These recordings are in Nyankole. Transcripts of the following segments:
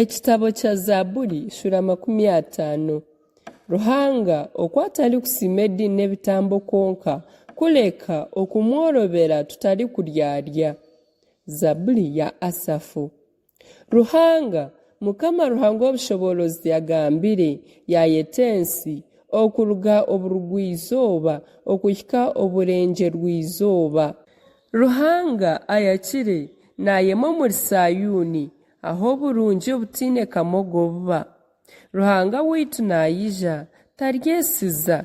Ekitabo kya Zaaburi shuura 50. Ruhanga oku atarikusiima ediini n'ebitambo kwonka, kureka okumworobera tutarikuryarya. Zaaburi ya Asafu. Ruhanga, Mukama Ruhanga ow'obushoboorozi agambire, yaayeta ensi, okuruga oburugwa-izooba okuhika oburengyerwa-izooba. Ruhanga ayakire, naayema omuri Saayuuni, Ahu oburungi obutaine kamogo buba. Ruhanga waitu naija, taryesiza.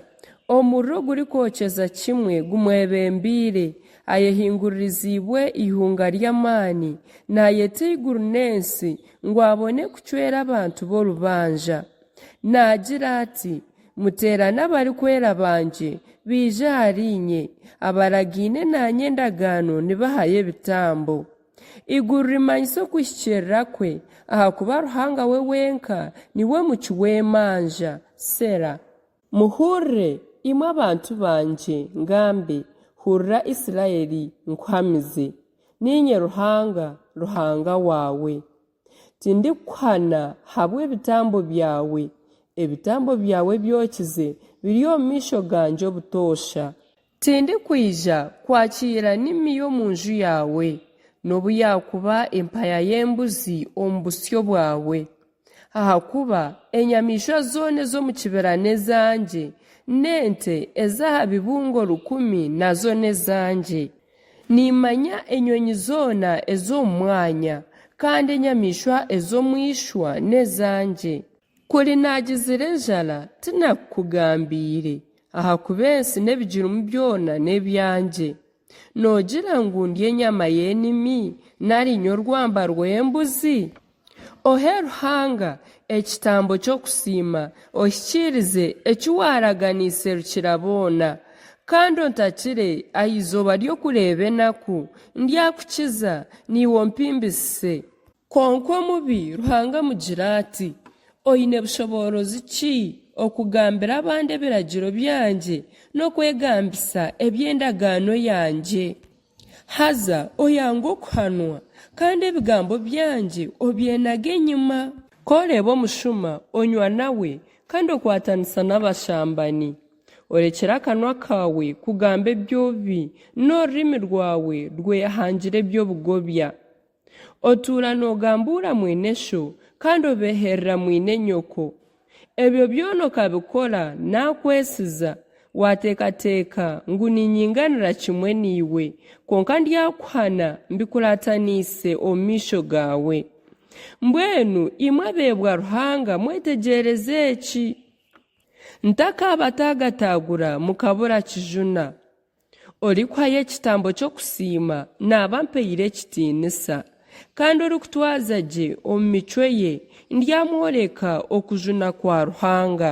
Omuriro ogurikwokyeza kimwe gumwebembeire, ayehinguririziibwe eihunga ry'amaani, naayeta eiguru n'ensi ngu abone kucwera abantu be orubanja. Naagira ati, Muteerane abarikwera bangye, baije ahariinye, abaragaine naanye endagaano nibahayo ebitambo. Eiguru rimanyisa okuhikiirira kwe, ahakuba Ruhanga we wenka niwe mucwi w'emanja. Sela. Muhurire, imwe abantu bangye, ngambe, hurira Isiraeli, nkuhamize. Niinye Ruhanga, Ruhanga waawe. Tindikukuhana habw'ebitambo byawe, ebitambo byawe ebyokize biri omu maisho gangye obutoosha. Tindikwija kwakiira nimi y'omu nju yaawe, nobu yaakuba empaya y'embuzi omu busyo bwawe. Ahakuba enyamaishwa zoona ez'omu kibira n'ezangye, n'ente ez'aha bibungo rukumi nazo n'ezangye. Nimmanya enyonyi zoona ez'omu mwanya, kandi enyamaishwa ez'omu ishwa n'ezangye. Kuri naagizire enjara, tinakukugambiire, ahakuba ensi n'ebigirimu byona n'ebyangye. Noogira ngu ndye enyama y'enimi, nari nywe orwamba rw'embuzi? Ohe Ruhanga ekitambo ky'okusiima, ohikiirize eki waaraganiise Rukiraboona. Kandi ontakire aha izooba ry'okureeba enaku, ndyakukiza, naiwe ompimbisise. Kwonka omubi Ruhanga amugira ati, Oine bushoboorozi ki okugambira abandi ebiragiro byangye n'okwegambisa eby'endagaano yangye? Haza oyanga okuhanwa, kandi ebigambo byangye obyenaga enyima. Ku oreeba omushuma, onywa nawe, kandi okwatanisa n'abashambani. Orekyere akanwa kaawe kugamba eby'obubi, n'orurimi rwawe rwehangira eby'obugobya. Otuura noogambuura mwene sho, kandi obeeherera mwine nyoko. Ebyo byona okabikora naakwesiza, waateekateeka ngu niinyinganira kimwe naiwe, kwonka ndyakuhana mbikurataniise omu maisho gaawe. Mbwenu imwe abeebwa Ruhanga mwetegyereze eki, Ntakaabataagatagura mukabura kijuna. Orikuhayo ekitambo ky'okusiima naaba ampaire ekitiinisa, kandi orikutwaza gye omu micwe ye ndyamworeka okujuna kwa Ruhanga.